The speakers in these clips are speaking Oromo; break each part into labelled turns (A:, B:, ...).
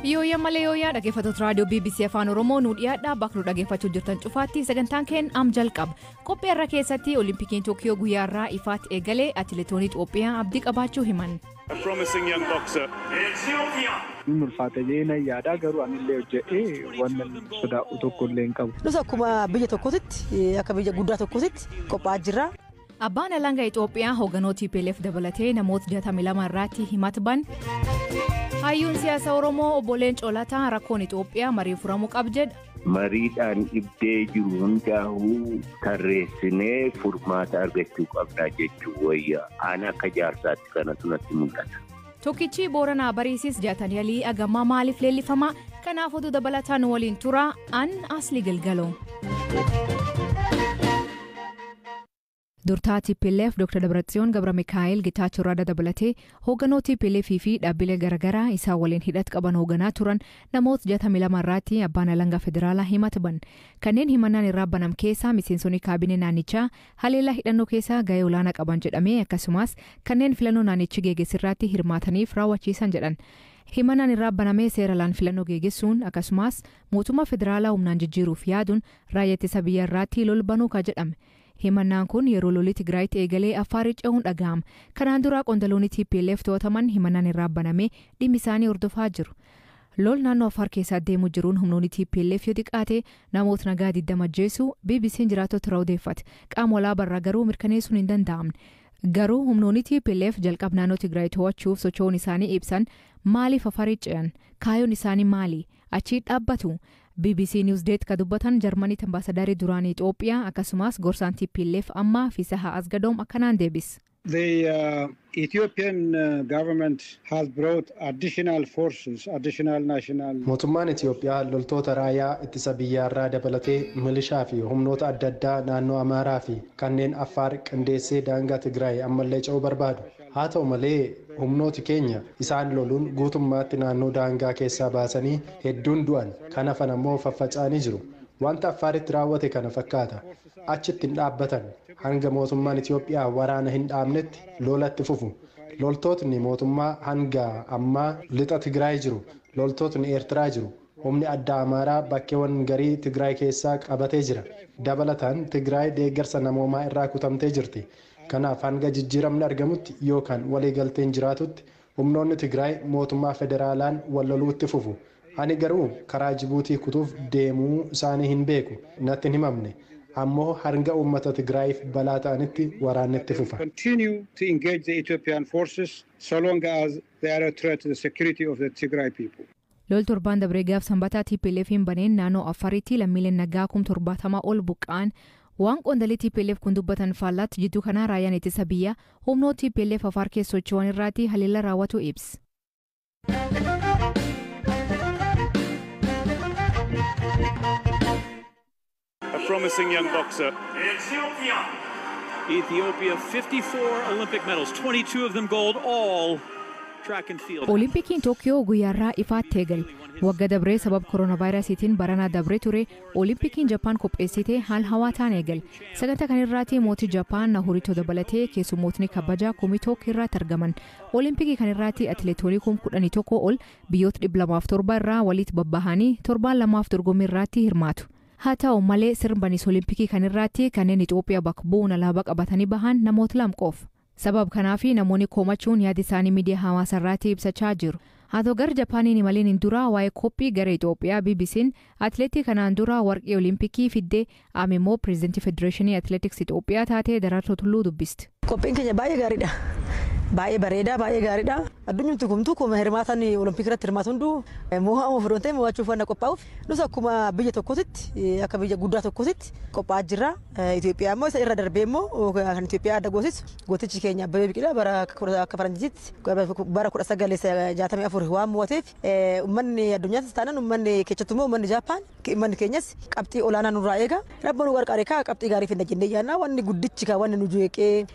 A: Yooyyaa malee yooyyaa, dhaggeeffattoota raadiyoo BBC Afaan Oromoo, nu dhiyaadhaa. Bakka nu dhaggeeffachuu jirtan cufaatti sagantaan keenya am jalqaba. Qophii irra keessatti Olimpikiin Tookiyoo guyyaa irraa ifaatti eegalee, atileetonni Itoophiyaa abdii qabaachuu himan.
B: A promising young boxer.
C: Inni ulfaata jedhee nan yaada, garuu anillee hojjedhee waan sodaa'u tokko illee hin qabu.
D: Nus akkuma biyya tokkootitti, akka biyya guddaa tokkootitti qophaa'aa jirra.
A: Abbaan alangaa Itoophiyaa hoogganoo TPLF dabalatee namoota 62 irratti himata ban. Hayyuun siyaasa Oromoo Obbo Leencoo Lataa rakkoon Itoophiyaa marii furamuu qaba jedha.
E: Mariidhaan dhibdee jiru hundaa'uu tarreessinee furmaata argachuu qabnaa jechuu wayya. Ani akka jaarsaatti kanatu natti mul'ata.
A: Tokkichi Booranaa Bariisis Jaatanii Alii Agamaa maaliif leellifama? Kanaaf oduu dabalataan waliin tura. An Asli Galgaloo. Durtaa TPLF Dr. Dabratsiyoon Gabra Mikaa'el, Gitaachoo Radaa dabalatee hoogganoo TPLF fi dhaabbilee garaagaraa isaan waliin hidhata qaban hoogganaa turan namoota 62 irratti abbaan alangaa federaalaa himata ban. Kanneen himannaan irraa banam keessaa miseensonni kaabinee naannichaa haleellaa hidhannoo keessaa gahee olaanaa qaban jedhamee, akkasumas kanneen filannoo naannichi geggeessirratti hirmaataniif raawwachiisan jedhan. Himannaan irraa banamee seera filannoo geggeessuun, akkasumas mootummaa federaalaa humnaan jijjiiruuf yaaduun raayyaa ittisa biyya irratti lol banuu ka jedhame. Himannaan kun yeroo lolli Tigraayitti eegalee Afaarii ce'uun dhaga'ama. Kanaan dura qondaloonni TPLF to'ataman himannaan irraa banamee dhimmi isaanii hordofaa jiru. Lol naannoo Afaar keessaa deemuu jiruun humnoonni TPLF yoo xiqqaate namoota nagaa 20 ajjeesuu BBC'n jiraattota irraa odeeffate. Qaama walaabarraa garuu mirkaneessuun hin danda'amne. Garuu humnoonni TPLF jalqaba naannoo Tigraay to'achuuf socho'uun isaanii ibsan maaliif Afaarii ce'an? Kaayyoon isaanii maali? Achii dhaabbatu? BBC Newsday ka dubbatan Jarmaniitti ambaasadarii duraanii Itoophiyaa, akkasumas gorsaan TPLF ammaa Fisahaa Asgadoom akkanaan deebis.
F: The Ethiopian government has brought additional forces, additional national.
G: Mootummaan Itoophiyaa loltoota raayyaa ittisa biyyaarraa dabalatee milishaa fi humnoota adda addaa naannoo Amaaraa fi kanneen Affaar qindeessee daangaa Tigraay ammallee ce'uu barbaadu. Haa ta'u malee, humnooti keenya isaan loluun guutummaatti naannoo daangaa keessaa baasanii hedduun du'an, kan hafan ammoo faffaca'anii jiru. Wanta Affaaritti raawwate kana fakkaata. Achitti hin dhaabbatan. Hanga mootummaan Itoophiyaa waraana hin dhaabnetti lolatti fufu. Loltootni mootummaa hanga ammaa lixa Tigraay jiru. Loltootni Eertiraa jiru. Humni adda Amaaraa bakkeewwan garii Tigraay keessaa qabatee jira. Dabalataan Tigraay deeggarsa namoomaa irraa kutamtee jirti. Kanaaf hanga jijjiiramni argamutti yookaan waliigalteen jiraatutti humnoonni Tigraay mootummaa federaalaan wal loluutti fufu. Ani garuu karaa Jibuutii kutuuf deemuu isaanii hin beeku. Natti hin himamne. Ammoo hanga uummata Tigraayiif balaa ta'anitti waraanni itti fufa.
F: Continue to engage the Ethiopian forces so long as they are a threat to the security of the Tigray people.
A: Lol torbaan dabree gaaf sanbataa TPLF hin baneen naannoo Affaaritti lammiileen nagaa 70,000 ol buqqa'an. Waan qondaalii TPLF kun dubbatan faallaatti, jidduu kanaa raayyaan ittisa biyyaa humnoota TPLF Afaar keessa socho'an irratti haleellaa raawwatu ibsa.
B: A promising young boxer.
H: Ethiopia, 54 Olympic medals, 22 of them gold, all track and field.
A: Olimpikiin Tookiyoo guyyaarraa ifaatti eegale. Waggaa dabree sababa kooronaavaayirasiitiin baranaa dabree ture Olimpikiin Jappaan qopheessite haala hawaataan eegale. Sagantaa kanarratti mootii Jappaan Naruhitoo dabalatee keessummootni kabajaa 1000 irratti argaman. Olimpikii kanarratti atileetonni 11,000 ol biyyoota 207 irraa walitti babbahanii torbaan lamaaf dorgommii irratti hirmaatu. Haa ta'u malee, sirna Olimpikii kanarratti kanneen Itoophiyaa bakka bu'uun alaabaa qabatanii bahan namoota lama qofa. Sababa kanaaf namoonni komachuun yaada isaanii miidiyaa hawaasaa irratti ibsachaa jiru. Haa ta'u, gara Japaaniin imaliin hin dura waa'ee qophii gara Itoophiyaa BBC'n atileetii kanaan dura warqee Olimpikii fiddee, amma immoo pireezidantii Federeeshinii Atileetiksii Itoophiyaa taatee Daraartuu Tulluu dubbisti.
D: Qophiin keenya baay'ee gaariidha. Baay'ee bareedaa, baay'ee gaariidha. Addunyumti kumtuu kuma hirmaatan Olompikii irratti hirmaatu hunduu mo'amuuf odoo hin ta'in mo'achuuf waan qophaa'uuf, nus akkuma biyya tokkootitti, akka biyya guddaa tokkootitti qophaa'aa jirra. Itoophiyaa immoo isa irra darbee immoo kan Itoophiyaa adda goosisu gootichi keenya Abbabee Biqilaa bara akka faranjiitti bara 1964 waan mo'ateef, uummanni addunyaattis taanaan, uummanni keessattuu immoo uummanni Jaappaan, uummanni keenyas qabxii olaanaa nurraa eega. Rabbi nu gargaare kaa, qabxii gaarii finna jennee yaadna. Wanni guddichi kaa wanni nu jeeqee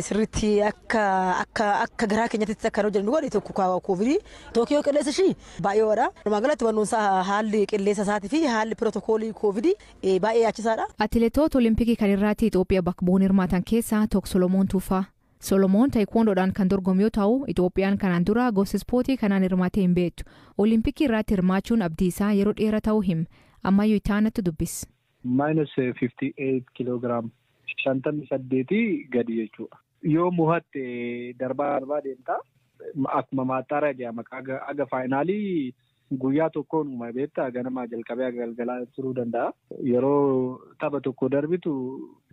D: sirriitti akka garaa keenyatti akka hojjennu godhe tokko koovidii. Tookiyoo qilleensa ishii baay'ee ho'aadha. Walumaa galatti wannoon haalli qilleensa isaatii fi haalli pirootokoolii koovidii baay'ee yaachisaadha.
A: Atileetota Olimpikii kan irratti Itoophiyaa bakka bu'uun hirmaatan keessaa tokko Solomoon Tuufaa. Solomoon taayikwoondoodhaan kan dorgomu yoo ta'u, Itoophiyaan kanaan dura gosa ispoortii kanaan hirmaatee hin beektu. Olimpikii irratti hirmaachuun abdii isaa yeroo dheeraa ta'uu hima. Ammayyuu itti dubbis.
C: Minus 58 kiloogiraam 58 gadi jechuudha. Yoo mo'atte darbaa darbaa deemtaa akkuma maaxxaaraa jedhama aga faayinaalii guyyaa tokkoon uuma beektaa ganamaa jalqabee aga galgalaa turuu danda'a. Yeroo tapha tokko darbitu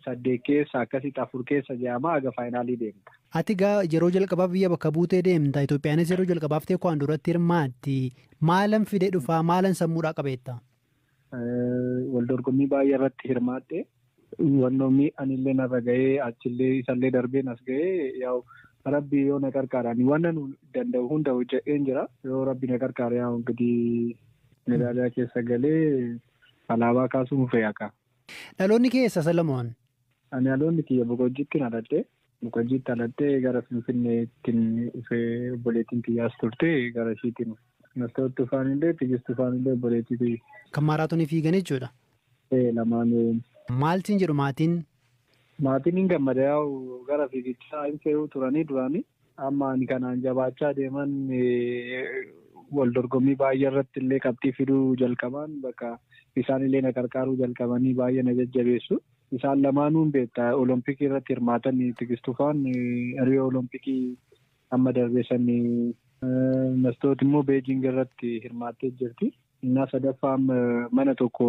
C: 8 keessa akkasitti 4 keessa jedhama aga faayinaalii deemta.
I: Ati gaa yeroo jalqabaaf biyya bakka buutee deemta. Itoophiyaanis yeroo jalqabaaf teekwaandoo irratti hirmaatti. Maalan fidee dhufaa? Maalan sammuudhaa qabeetta?
C: Wal dorgommii baay'ee irratti hirmaadhe. Wannoomni anillee narra ga'ee achillee isallee darbeen as ga'ee yaa'u rabbi yoo na qarqaaraan waan nu danda'u hunda hojjedheen jira. Yoo rabbi na qarqaare yaa'u gadi meedaaliyaa keessa galee alaabaa kaasuun fe'aka.
I: Dhaloonni keessa Solomoon?
C: Ani dhaloonni kiyya Boqojjiitti dhaladhe. Boqojjiitti dhaladhee gara Finfinneetti dhufee obboleettiin kiyyaas turte gara ishiitiin. Nastoota Tufaanillee Tigist Tufaanillee obboleettii kiyya.
I: Kan maaraatoonii fiigan jechuudha?
C: Lamaan.
I: Maaltiin jedhu maatiin?
C: Maatiin hin gammada yaa'u gara fiigichaa hin fe'uu turanii duraanii. Amma ani kanaan jabaachaa deeman wal dorgommii baay'ee irratti illee qabxii fiduu jalqaban bakka isaan illee na qarqaaruu jalqabanii baay'ee na jajjabeessu. Isaan lamaanuun beektaa Olompikii irratti hirmaatan Tigist Tufaan Riyoo Olompikii amma darbeessan Nastoot immoo Beejing irratti hirmaattee jirti. Innaa sadaffaa mana tokko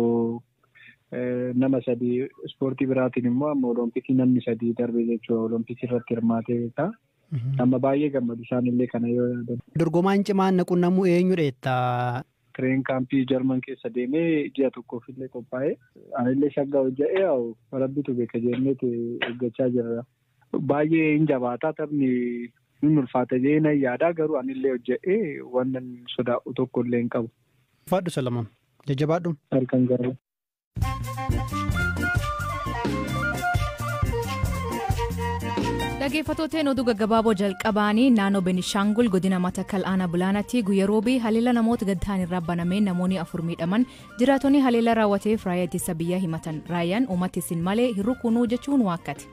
C: nama sadii ispoortii biraatiin immoo amma Olompikii namni sadii darbe jechuudha. Olompikii irratti hirmaatee beekaa. Amma baay'ee gammadu isaan illee kana yoo yaadan.
I: Dorgomaan cimaan na qunnamuu eenyu dheetta?
C: Tireen kaampii Jarman keessa deemee ji'a tokkoof illee qophaa'ee anillee shaggaa hojja'ee yaa'u rabbitu beeka jenneeti eeggachaa jirra. Baay'ee hin jabaataa taphni hin ulfaata jee nan yaada garuu anillee hojja'ee waan sodaa'u tokko illee hin qabu.
I: Ulfaadhu Solomoon. Jajjabaadhu.
C: Halkan garuu.
A: Dhaggeeffattooteen oduu gaggabaaboo jalqabaanii naannoo Benishaangul godina Matakal aanaa Bulaanaatti guyyaa roobii haleela namoota gaddaan irraa banameen namoonni 4 miidhaman jiraatonni haleela raawwateef raayyaa ittisa biyyaa himatan. Raayyaan uummata isin malee hin rukunuu jechuun waakkate.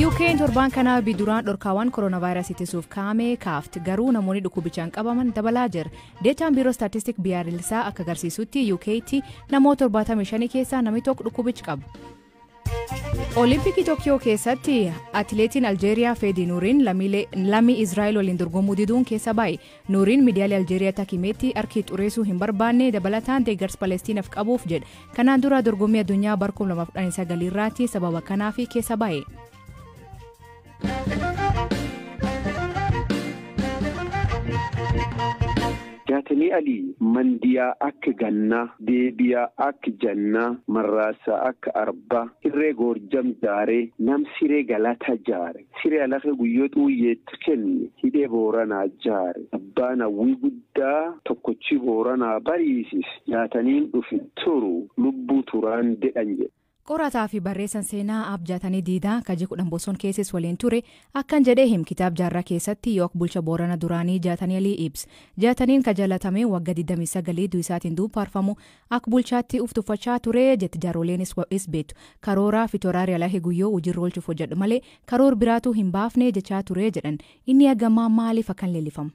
A: UK'n torbaan kanaa duraan dhorkaawwan kooronaavaayirasii ittisuuf kaa'ame kaafti garuu namoonni dhukkubichaan qabaman dabalaa jira. Deetaan biiroo staatistik biyyaalessaa akka agarsiisutti UK'tti namoota 75 keessaa namni tokko dhukkubicha qaba. Olimpikii Tookkiyoo keessatti atileetiin Aljeeriyaa Feedi Nuuriin lammii Israa'el waliin dorgomuu diduun keessa bahe. Nuuriin miidiyaalee Aljeeriyaa takimeetti harki xureessuu hin barbaanne dabalataan deeggarsa Palestiinaaf qabuuf jedha. Kanaan dura dorgommii addunyaa bara 2019 irratti sababa kanaaf keessa bahe.
J: Jaatanii Alii mandiyaa akka gannaa, deebiyaa akka jannaa, marraasaa akka arbaa, irree goorjam jaaree, nam siree galata jaare, siree alaqa guyyoo xuuyyeetti kenne, hidhee booranaa jaare, abbaan hawwii guddaa tokkochi booranaa bariisis, jaataniin dhufi turu, lubbuu turaan dedhan jedhe.
A: Qorataa fi barreessan seenaa Abjaatanii Diidaa kaji 10 boson keessis waliin ture akkan jedhee him kitaab jaarraa keessatti yook bulcha Boorana duraanii Jaatanii Alii ibs. Jaataniin ka jaalatamee waggaa 29 du'isaatiin duupaarfamu akka bulchaatti uf tuffachaa ture jetti jaaroleenis is beektu. Karooraa fi toraari alahee guyyoo hojiirra oolchuuf hojjedhu malee karoor biraatu hin baafne jechaa ture jedhan. Inni hagamaa maaliif akkan leellifamu?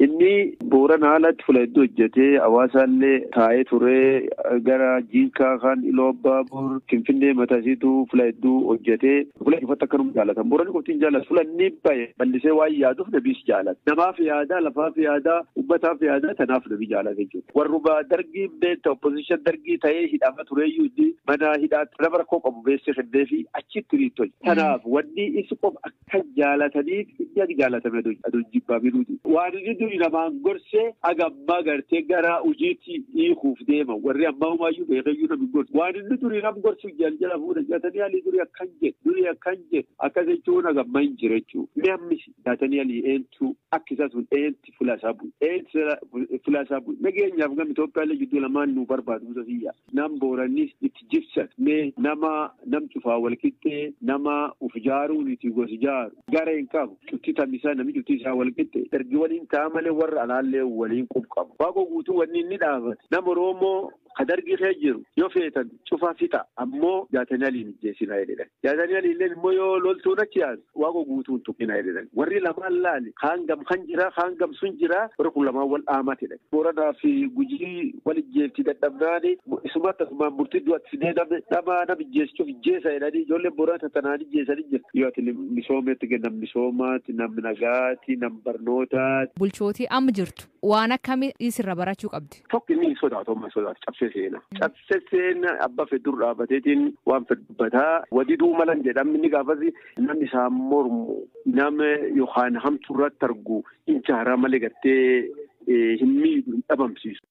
J: Inni Boorana haalatti fuula hedduu hojjetee hawaasaallee taa'ee turee gara Jiinkaa kan Iluu Abbaabuur Finfinnee mataasiitu fuula hedduu hojjetee fuula ifatti akkanuma jaalatan. Booranni qofti hin jaallatu. Fuula inni bahe bal'isee waan yaaduuf nabiis jaalata. Namaaf yaadaa, lafaaf yaadaa, uummataaf yaadaa tanaaf nabi jaalata jechuudha. Warrumaa dargii beekta opposition dargii ta'ee hidhama tureeyyuu inni mana hidhaatti nama rakkoo qabu beessee kennee fi achitti riittoli. Kanaaf wanni isa qofa akka jaalataniif inni akka jaalatame aduun jibbaa biluuti. Waan inni namaan gorsee aga ammaa gartee gara hojiitti hiikuuf deema. Warri ammaa homaayyuu beekayyuu namni gorsu. Waan inni durii nam gorsu jala fuudha. Jaatanii Alii durii akkan jedhe durii akkan jedhe akkas jechuun aga ammaa hin jiru jechuudha. Namni Jaatanii Alii eentu akka isaa sun eenti fuula isaa bu'e. Eenti fuula isaa bu'e. Nageenyaaf gama Itoophiyaallee jidduu lamaan nu barbaadu musa siyya. Nam Boorannis itti jibsat mee nama nam cufaa wal qixxee nama uf jaaruun itti gosi jaaru. Gara hin qabu. Cufti tamisaa namni cufti isaa wal qixxee. Dargi waliin taa'ama. malee warra alaallee waliin qub qabu. Waaqoo Guutuu wanni inni dhaabate nama Oromoo ka Dargii kee jiru yoo feetan cufaa fixa, ammoo Jaatanii Aliin ijjeesinaa jedhan. Jaatanii Aliilleen immoo yoo loltuun achi yaadu Waaqoo Guutuun tuqinaa jedhan. Warri lamaan laali kaan gam kan jira, kaan gam sun jira, warri kun lamaan wal dhaamaa jedhan. Booranaa fi Gujii wal ijjeefti dadhabnaani isumatti asumaan murtii du'atti fidee nama nama ijjeessuuf ijjeessa jedhanii ijoolleen Booranaa tatanaan ijjeessanii jira. Yoo ati misoometti kennan misoomaati, namni nagaati, nam barnootaati.
A: Bulchootii amma jirtu waan akkamii isirra barachuu qabdi?
J: Tokko inni hin sodaatu, amma sodaatu cabsee seena. Cabsee seena, abbaa fedhu dhaabbateetiin waan fedhu dubbataa. Wadiduu malan jedhamni inni gaafas namni isaan mormu nama yookaan hamtuu irratti argu injaaraa malee gartee hin miidhu, hin dhabamsiisu.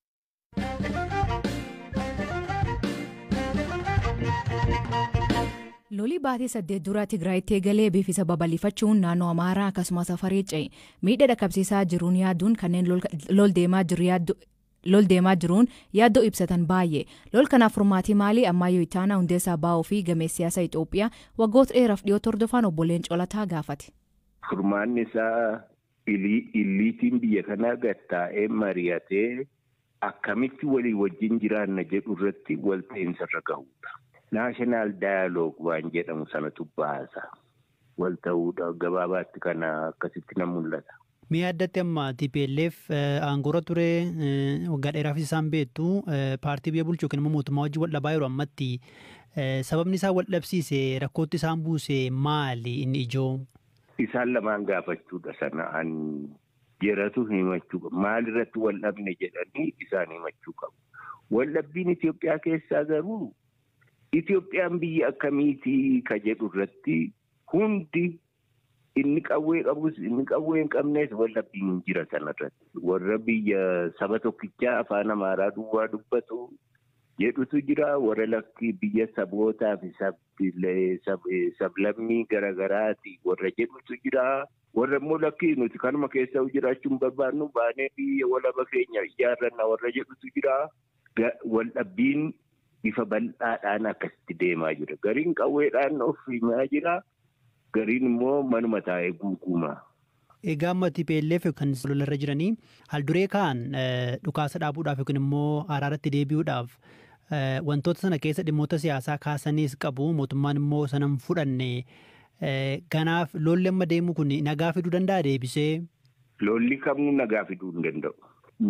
A: Lolii baatii 8 dura Tigraayitti eegalee biifisa babal'ifachuun naannoo Amaaraa akkasumas Afarii ce'e miidhaa dhaqqabsiisaa jiruun yaaduun kanneen lol deemaa jiruun yaaddoo ibsatan baay'ee. Lol kanaaf furmaatii maalii? Ammayyuu Ittaanaa Hundeessaa Baa'oo fi gameessa siyaasa Itoophiyaa waggoota dheeraaf dhiyootti hordofan obbo Leencoo Lataa gaafate.
E: Furmaanni isaa illiitiin biyya kanaa gattaa'ee mari'atee akkamitti walii wajjin jiraanna jedhu irratti walta'iinsa irra gahudha. National dialogue waan jedhamu sanatu baasa. Wal ta'uudha gabaabaatti kana akkasitti na mul'ata.
I: Mi'a addatti amma TPLF aangoorra ture waggaa dheeraafis isaan beektu, paartii biyya bulchu yookiin immoo mootummaa wajjin wal dhabaa yeroo ammatti, sababni isaan wal dhabsiise, rakkootti isaan buuse maali inni ijoo?
E: Isaan lamaan gaafachuudha sana, an jedhatu himachuu qabu. Maalirratti wal dhabne jedhanii isaan himachuu qabu. Waldhabbiin Itoophiyaa keessaa garuu Itoophiyaan biyya akkamiitii ka jedhu irratti hundi, inni qawwee qabus inni qawwee hin qabnes, waldhabbiin hin jira sanarratti. Warra biyya saba tokkichaa afaan Amaaraa duwwaa dubbatu jedhutu jira. Warra lakkii biyya sabootaa fi sablammii garaagaraati warra jedhutu jira. Warra immoo lakkii nuti kanuma keessa jiraachuu hin barbaannu, baanee biyya walaba keenya ijaarranna warra jedhutu jira. Waldhabbiin bifa bal'aadhaan akkasitti deemaa jira. Gariin qawweedhaan of himaa jira. Gariin immoo manuma taa'ee guutuuma.
I: Egaa amma TPLF kan lolarra jiranii haalduree ka'an dhukaasa dhaabuudhaaf yookiin immoo araaratti deebi'uudhaaf wantoota sana keessa dhimmoota siyaasaa kaasaniis qabu, mootummaan immoo sana hin fudhanne. Kanaaf lolli amma deemu kun nagaa fiduu danda'a deebisee?
E: Lolli kamuu nagaa fiduu hin danda'u.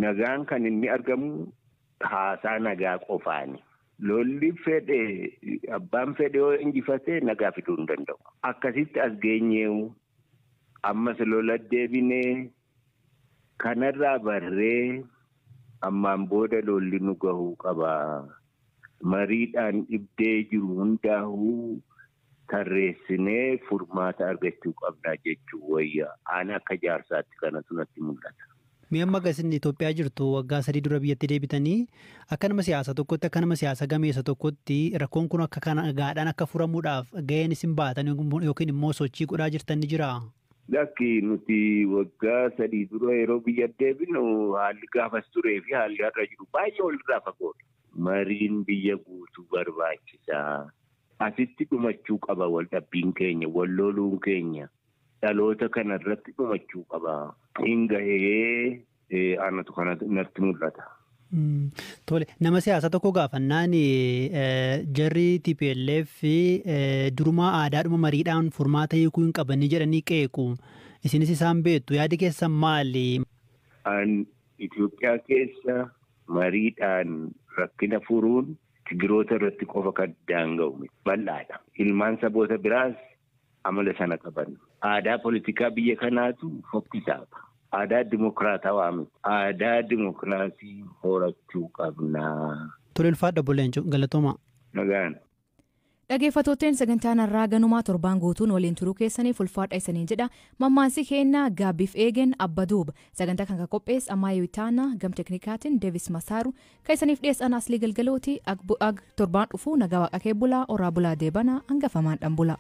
E: Nagaan kan inni argamu haasaa nagaa qofaani. Lolli fedhe, abbaan fedhe yoo injifatee, nagaa fiduu hin danda'u. Akkasitti as geenyeewu ammas lola deebinee kanarraa barree ammaan booda lolli nu gahuu qaba. Mariidhaan dhibdee jiru hundaa'uu tarreessinee furmaata argachuu qabna jechuu wayya. Ani akka jaarsaatti kanatu natti mul'ata.
I: Mi'a amma isin Itoophiyaa jirtu, waggaa 3 dura biyyatti deebitanii, akka nama siyaasa tokkotti, akka nama siyaasa gameessa tokkotti, rakkoon kun akka kana gaadhaan akka furamuudhaaf gaheen isin baatan yookiin immoo sochii godhaa jirtan ni jiraa?
E: Lakki, nuti waggaa 3 dura yeroo biyya deebinu haalli gaafas turee fi haalli har'a jiru baay'ee walirraa fagoodha. Mariin biyya guutuu barbaachisaa. Asitti dhumachuu qaba waldhabbiin keenya, wal loluun keenya. Dhaloota kana irratti dhumachuu qaba. Hin gahee anatu kana natti mul'ata.
I: Tole, nama siyaasa tokko gaafannaan jarri TPLF durumaa aadaadhuma mariidhaan furmaata hiikuu hin qabanii jedhanii qeequ. Isinis isaan beektu, yaadi keessan maali?
E: An Itoophiyaa keessa mariidhaan rakkina furuun Tigiroota irratti qofa kan daanga'u bal'aadha. Ilmaan saboota biraas amala sana qaban. Aadaa poolitikaa biyya kanaatu fokkisaadha. Aadaa dimokiraatawaa miti. Aadaa dimokiraasii horachuu qabnaa.
I: Tole, ulfaadha obbo Leencoo, galatooma.
E: Nagaan.
A: Dhaggeeffattootni, sagantaan har'aa ganumaa. Torbaan guutuun waliin turuu keessaniif ulfaadha isaniin jedha. Mammaansi keenna gaabbiif eegen abba duuba. Sagantaa kan qopheesse Amaayyuu Itaanaa, gam teknikaatiin Deevis Masaaru, kan isaniif dhiyeessan Aslii Galgalooti. Ag torbaan dhufuu nagaa waaqa kee bulaa, oraa bulaa, deebanaa hangafamaan dhan bula.